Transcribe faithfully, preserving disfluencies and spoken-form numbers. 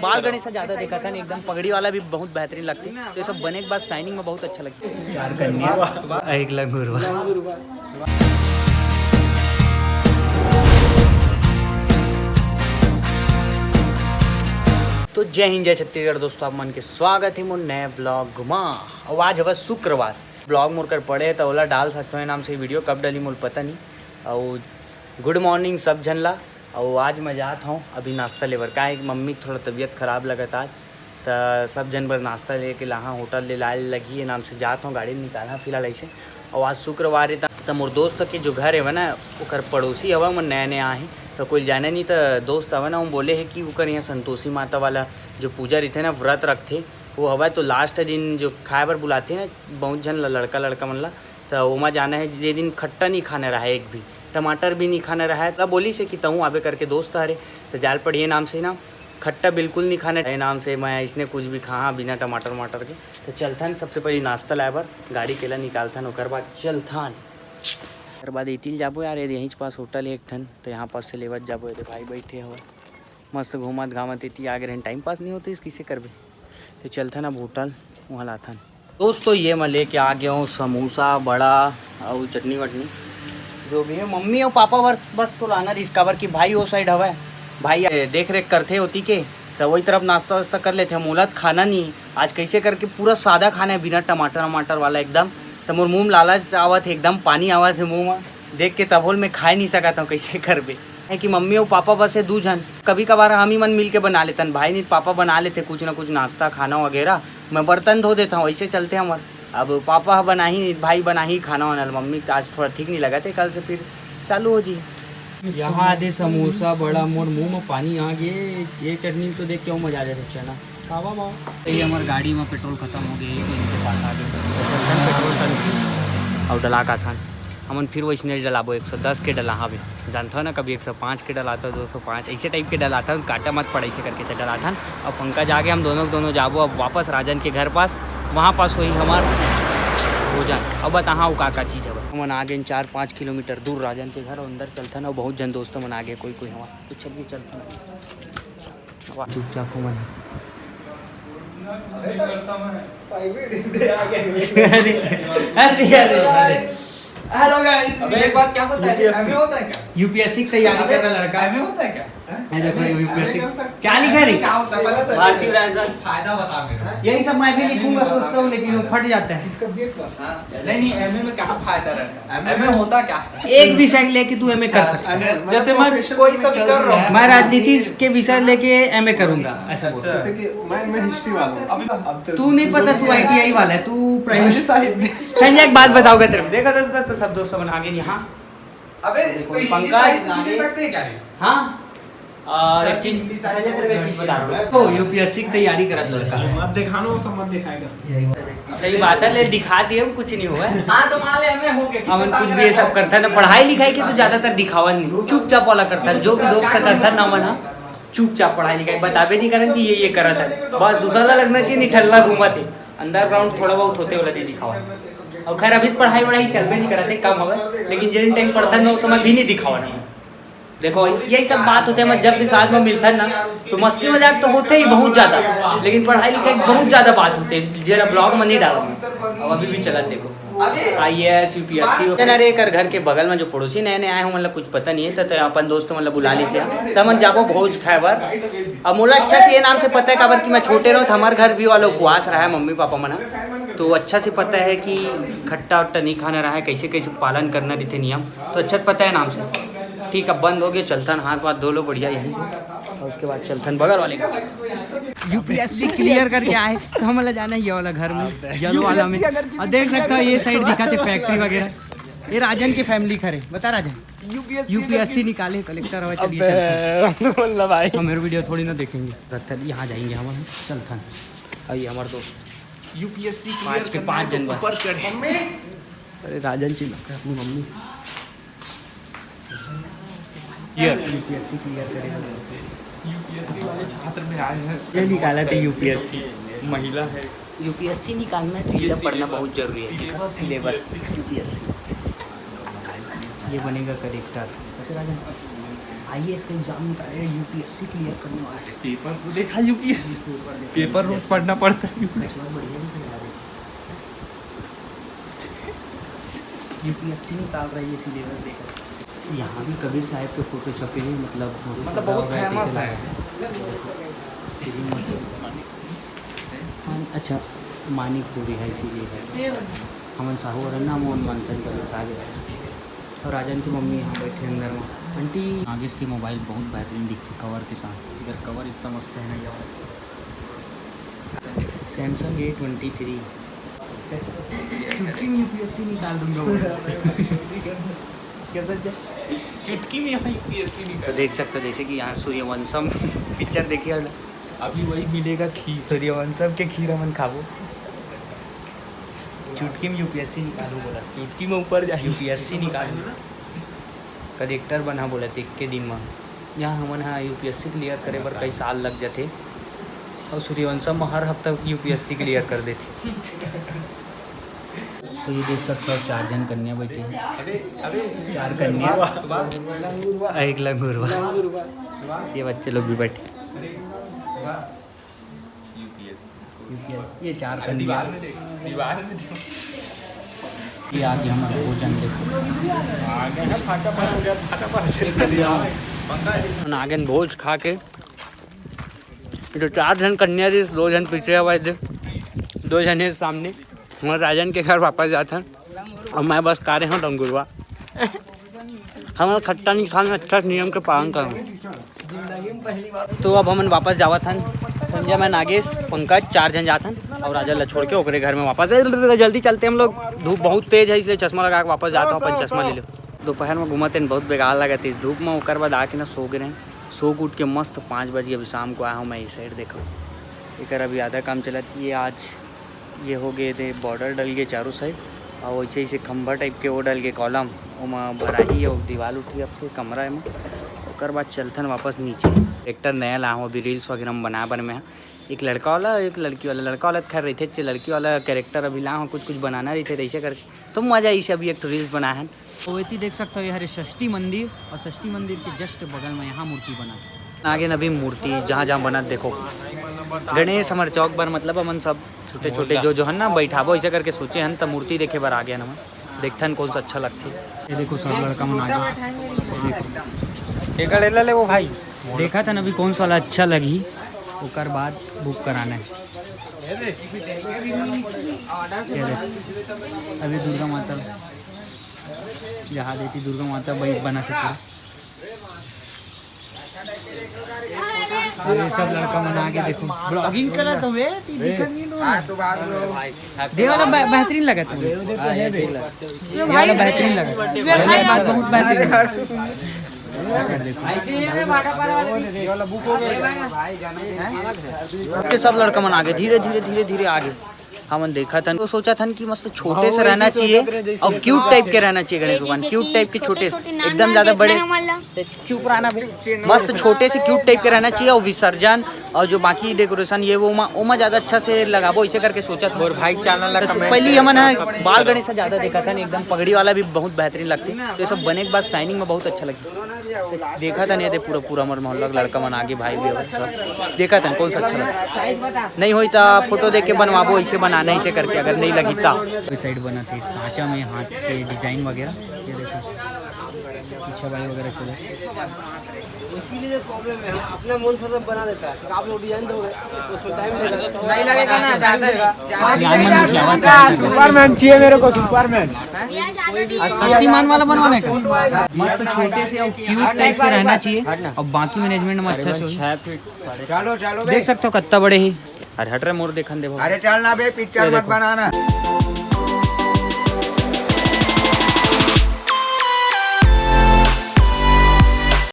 बाल गणेश से ज्यादा देखा था नहीं, एकदम पगड़ी वाला भी बहुत बेहतरीन लगते। तो ये सब बने के बाद साइनिंग में बहुत अच्छा लगता है। चार कन्या, एक लंगूरवा। तो जय हिंद, जय छत्तीसगढ़ दोस्तों, आप मन के स्वागत है मोर नए ब्लॉग घुमा। और आज हवा शुक्रवार, ब्लॉग मोर कर पड़े तो ओला डाल सकते हो नाम से वीडियो, कब डाली मोल पता नहीं। और गुड मॉर्निंग सब झन ला। और आज मैं जात हूँ अभी नाश्ता लेबर, काहे कि मम्मी के थोड़ा तबीयत खराब लगत आज, त सब झन बर नाश्ता लेके लाहा, होटल ले लाए लगही, ये नाम से जात हूँ, गाड़ी निकालना फिलहाल ऐसे। और आज शुक्रवार है, त, त मोर दोस्त के जो घर है ना, ओकर पड़ोसी हवा, मन नया नया आहे, तो कोई जाने नहीं, त दोस्त हवा ना, वो बोले है कि ओकर यहाँ संतोषी माता वाला जो पूजा रहते ना, व्रत रखते, वो हवा, तो लास्ट दिन जो खाए बर बुलाते हैं, बहुत झन ला, लड़का लड़का मन ला, त ओमा जाना है, जे दिन खट्टा नहीं खाना रहा है, एक भी टमाटर भी नहीं खाना रहा है। त बोली से कि तहूँ आबे करके दोस्त हरे, त जाल पड़िए नाम से ना, खट्टा बिल्कुल नहीं खाना है नाम से, मैं इसने कुछ भी खा बिना टमाटर वमाटर के। तो चलथन सबसे पहले नाश्ता लाए बर, गाड़ी केला निकालथन, ओकर बाद चलथन। ओकर बाद इतिल जाबो यार, यदि यहींच पास होटल है एक ठन, तो यहाँ पास से लेवत जाबो। ये दे भाई बैठे हो, मस्त घूमत घामत इति आगे रहन, टाइम पास नहीं होते, इस किसे करबे। तो चलथन अब होटल, वहाँ लाथन। दोस्तों, ये मैं लेके आ गया हूँ समोसा, बड़ा और चटनी वटनी, जो भी है। मम्मी और पापा बस, बस तो लाना रहिस, काबर कि भाई वो साइड हवा है, भाई ए, देख रेख करते होती के, तो वही तरफ नाश्ता वास्ता कर लेते हैं। मोला तो खाना नहीं, आज कैसे करके पूरा सादा खाना है, बिना टमाटर वमाटर वाला एकदम। तो मोर मुंह में लालच आवत है, एकदम पानी आवत है मुंह में देख के, तभोल मैं खाए नहीं सकता हूँ, कैसे करबे। है कि मम्मी और पापा बस है दू झन, कभी कभार हम ही मन मिल के बना लेतन, भाई नहीं पापा बना लेते कुछ ना कुछ नाश्ता खाना वगैरह, मैं बर्तन धो देता हूँ, ऐसे चलते हमर। अब पापा बनाही, भाई बनाही खाना वाना, मम्मी तो आज थोड़ा ठीक नहीं लगा थे, कल से फिर चालू हो जी। यहाँ आधे समोसा बड़ा, मोर मुंह में पानी आ गए, ये चटनी तो देख के मजा आ जाते चना। तो ये हमार गाड़ी में पेट्रोल खत्म हो गया, ये तो इनके पास आ गए। पेट्रोल टंकी और डला का था, हमन फिर वैसने डलाबो, एक सौ दस के डलाहा बे। जानता हो ना, कभी एक सौ पाँच के डलाता, दो सौ पाँच, ऐसे टाइप के डलाता, काटा मत पड़ा ऐसे करके तो डलाथन। अब पंकज आगे, हम दोनों दोनों जाबो अब वापस राजन के घर पास, वहाँ पास वही हमार भोजन। अब बताहा वो का का चीज़ हवे। हमन आगे चार पाँच किलोमीटर दूर राजन के घर, अंदर चलथन और बहुत जन दोस्त मन आगे, कोई कोई हमार, तो चलिए चलथन। चुपचाप हो मन। अरे, अरे, अरे, अरे। हेलो गाइस, अबे, एक बात क्या पता है? यूपीएससी। एमए होता है क्या? यूपीएससी की तैयारी अबे, कर रहा लड़का। एमए होता है क्या? हैं? ये देखो, एमए, यूपीएससी। एमए कर सकते क्या लिखा है रे? क्या होता है? पहले से भारतीय राजधानी। फायदा बता मेरे को। फायदा बता मेरे को। यही सब मैं भी लिखूंगा, सोचता हूँ, लेकिन वो फट जाता है। इसका बीएड कर। हाँ, नहीं, नहीं, एमए में क्या फायदा रहता है? एमए में होता क्या? एक विषय लेके तू एमए कर सकता है। जैसे मैं कोई सब कर रहा हूँ। मैं राजनीति के विषय लेके एमए करूंगा, ऐसा बोल। अच्छा। जैसे कि मैं, मैं हिस्ट्री वाला हूँ। अभी, अब तू नहीं पता, तू आईटीआई वाला है, तू प्राइवेट। साहित्य। संजय, एक बात बताऊंगा तेरे को। देखो दोस्तों, सब दोस्तों बना के यहाँ। अबे, देखो, कोई हिंदी पंकज साहित्य भी दे आगे। सकते हैं क्या रे? हाँ। और एक चीज, हिंदी साहित्य संजय, तेरे को एक चीज बता रहा हूँ। तो यूपीएससी की तैयारी करत लड़का है। मत दिखाना, वो सब मत दिखाएगा। सही बात है, ले दिखा दिए, कुछ नहीं हुआ है। हाँ, तो मान ले, हमें हो गया। हमन कुछ भी ये सब करता है ना, पढ़ाई लिखाई के तो ज्यादातर दिखावा नहीं, चुपचाप वाला करता है। जो भी दोस्त का करता है ना, मन, हाँ, चुपचाप पढ़ाई लिखाई बताबे नहीं करन कि ये, ये करत है। बस दूसरा ला लगना चाहिए, निठल्ला घूमत है। अंडरग्राउंड थोड़ा बहुत होते वाला नहीं दिखावा। और खैर, अभी पढ़ाई वढ़ाई चलबे नहीं करत है, कम हवे, लेकिन जिन टाइम पढ़ता है ना, उस समय भी नहीं दिखावा ना। देखो, इस, यही सब बात होते हैं, मैं जब भी साथ में मिलता है ना, तो मस्ती मजाक तो होते ही बहुत ज्यादा, लेकिन पढ़ाई लिखाई बहुत ज्यादा बात होते हैं, जेला ब्लॉग में नहीं डाला मैं। अब अभी भी चलत देखो, आईएएस, यूपीएससी। अरे, कर घर के बगल में जो पड़ोसी नए नए आए हो, मतलब कुछ पता नहीं है, तो, तो अपन दोस्त मतलब बुला ली से, तो हमन जाबो भोज खाए बर। अब मोला अच्छा से ये नाम से पता है, काबर कि मैं छोटे रहो तो हमारे घर भी वाला उपवास रहा है, मम्मी पापा मना, तो अच्छा से पता है कि खट्टा उट्टा नहीं खाना रहा है, कैसे कैसे पालन करना रहिथे नियम, तो अच्छा से पता है नाम से। ठीक, अब बंद हो गया, चलथन, हाथ वाथ धो लो बढ़िया यहीं से, और उसके बाद चलथन बगल वाले का। यूपीएससी क्लियर करके आए तो हमला जाना है ये वाला घर में, येलो वाला में। और देख सकता हो, ये साइड दिखाते फैक्ट्री वगैरह। ये राजन की फैमिली खड़े, बता राजन। यूपीएससी निकाले, कलेक्टर हवा, चलिए चलते हैं। बोल ना भाई। हम मेरे वीडियो थोड़ी ना देखेंगे। चल, यहाँ जाएंगे हम, चलथन। और ये हमारे दोस्त यूपीएससी पाँच के पाँच जन बस। ऊपर चढ़े। अरे राजन चिल्ला रहा है अपनी मम्मी। ये यूपीएससी क्लियर करेगा दोस्त। यूपीएससी वाले छात्र में आए हैं। ये निकाला था यूपीएससी। महिला है। यूपीएससी निकालना है तो ये पढ़ना बहुत जरूरी है, ठीक है? Syllabus UPSC. ये बनेगा कलेक्टर। ऐसे राजन। आईएएस का एग्जाम निकालेगा, यूपीएससी क्लियर करने वाला है। पेपर तो देखा यूपीएससी, पेपर देखा पेपर रोज यूपीएससी। पढ़ना पड़ता है। कचवा बढ़िया दिख रहा है। यूपीएससी निकाल रहा है ये सिलेबस देखो। यहाँ भी कबीर साहब के फोटो छपे हैं, मतलब, मतलब, बहुत फेमस है। अच्छा, मानिकपुरी है, इसीलिए है। हमन साहू और ना मोहन मंथन कबीर साहब है। और राजन की मम्मी यहाँ बैठे अंदर में। आंटी, आगे इसके मोबाइल बहुत बेहतरीन दिखते कवर के साथ। इधर कवर इतना मस्त है ना यार। Samsung A twenty three. चुटकी में यूपीएससी निकाल दूंगा वो। कैसा? चुटकी में यहाँ यूपीएससी निकाल। तो देख सकते हो, जैसे कि यहाँ सूर्यवंशम पिक्चर देखिए, अभी वही मिलेगा खीर। सूर्यवंशम के खीर हमन खाबो। चुटकी में यूपीएससी निकालू बोला। चुटकी में ऊपर जा, यूपीएससी निकालू। कलेक्टर बना बोला एक के दिन में। यहाँ हमन हा यूपीएससी क्लियर करे बर कई साल लग जाथे, और सूर्यवंशम हर हफ्ता यूपीएससी क्लियर कर देथे। तो ये देख सकते हो, चार झन कन्या बैठे हैं। चार कन्या, एक लंगूरवा। ये बच्चे लोग भी बैठे। ये चार कन्या। ये आगे हम भोजन देखो। नागन भोज खा के जो चार झन कन्या रहिस, दो झन पीछे हवय दे, दो झन हे सामने। हमर राजन के घर वापस जात हन और मैं बस का रहे हूँ डंगुरवा। हमन खट्टा नहीं खाना, अच्छा नियम के पालन करना। तो अब हमन वापस जावत हन। संजय, मैं, नागेश, पंकज, चार झन जात हन और राजन ला छोड़ के ओकरे घर में वापस। ए, जल्दी चलते हम लोग, धूप बहुत तेज है, इसलिए चश्मा लगा के वापस जाता हूँ, अपन चश्मा ले लो। दोपहर में घूमत हन, बहुत बेकार लगत है इस धूप में। ओकर बाद आके ना सो गए रहें। सो के उठ के मस्त पाँच बज के अभी शाम को आया हूँ मैं इस साइड। देखो, एकर अभी आधा काम चलत। ये आज ये हो गए थे, बॉर्डर डल गए चारों साइड। और वैसे ही से खंभा टाइप के वो डल गए कॉलम, ओमा भराही और दीवार उठी अब से कमरा में। ओकर बाद चलथन वापस नीचे। ट्रैक्टर नया ला हूँ, अभी रील्स वगैरह में बनाए बर में। एक लड़का वाला, एक लड़की वाला। लड़का वाला खैर रहिथे, लड़की वाला कैरेक्टर अभी ला हूँ, कुछ कुछ बनाना रहिथे, तो ऐसे करके तो मजा आइसे अभी एक ठो रील्स बनाए हन। तो एती देख सकते हो, ये हरे षष्ठी मंदिर और षष्ठी मंदिर के जस्ट बगल में यहाँ मूर्ति बना है। आगे नवी मूर्ति जहाँ जहाँ बनत देखो, गणेश हमर चौक बर, मतलब हमन सब छोटे छोटे जो जो हन ना बैठाबो, ऐसे करके सोचे हन, त मूर्ति देखे बर आ गए हन हमन। देखथन कौन सा अच्छा लगथे। ये देखो, सब लड़का मन आ गए। एक गड़ेला ले वो भाई। देखा था ना अभी कौन सा वाला अच्छा लगी, ओकर बाद बुक कराना है। ये देख, अभी दुर्गा माता जहाँ देती दुर्गा माता बई बना के पूरा। ये सब लड़का मन आगे देखो, ब्लॉगिंग करत हवे, ती दिखत नहीं दो। हाँ, सुभाष ब्रो। दे वाला बे-, बेहतरीन लगत है। ये वाला बेहतरीन लगत है। ये बात बहुत बेहतरीन है। सर देखो। ये वाला बुक हो गया। भाई, जन्मदिन के ये सब लड़का मन आगे, धीरे धीरे धीरे धीरे आगे। हमन देखत हन तो सोचत हन कि मस्त छोटे से रहना चाहिए और क्यूट टाइप के रहना चाहिए गणेश भगवान, क्यूट टाइप के, छोटे, एकदम ज्यादा बड़े। चुप रहना बे। मस्त छोटे से क्यूट टाइप के रहना चाहिए और विसर्जन और जो बाकी डेकोरेशन ये वो ओमा, ओमा ज्यादा अच्छा से लगाबो, इसे करके सोचत हन। और भाई चैनल ला तो कमेंट पहली हमन है बाल गणेश से ज्यादा देखत हन, एकदम पगड़ी वाला भी बहुत बेहतरीन लगथे। तो ये सब बने के बाद शाइनिंग में बहुत अच्छा लगथे। देखत हन ये दे पूरा, पूरा हमर मोहल्ला के लड़का मन आगे, भाई भी अउ सब। देखत हन कौन सा अच्छा लगथे। नहीं होई त फोटो देख के बनवाबो, ऐसे बनाना, ऐसे करके, अगर नहीं लगी त। कोई साइड बनत हे सांचा में हाथ के डिजाइन वगैरह, ये देखो पीछे भाई वगैरह चले। इसीलिए प्रॉब्लम है, अपना मन से सब बना देता है। आप लोग डिजाइन दोगे, उसमें टाइम लगेगा। नहीं लगेगा ना, ज्यादा है। ज्यादा डिजाइन सुपरमैन चाहिए मेरे को, सुपरमैन। शक्तिमान वाला बनवाने का। मस्त छोटे से और क्यूट टाइप से रहना चाहिए और बाकी मैनेजमेंट में अच्छा से हो। चलो, चलो देख सकते हो कितना बड़े ही। अरे हट रे मोर, देखन देबो। अरे चल ना बे, पिक्चर मत बनाना।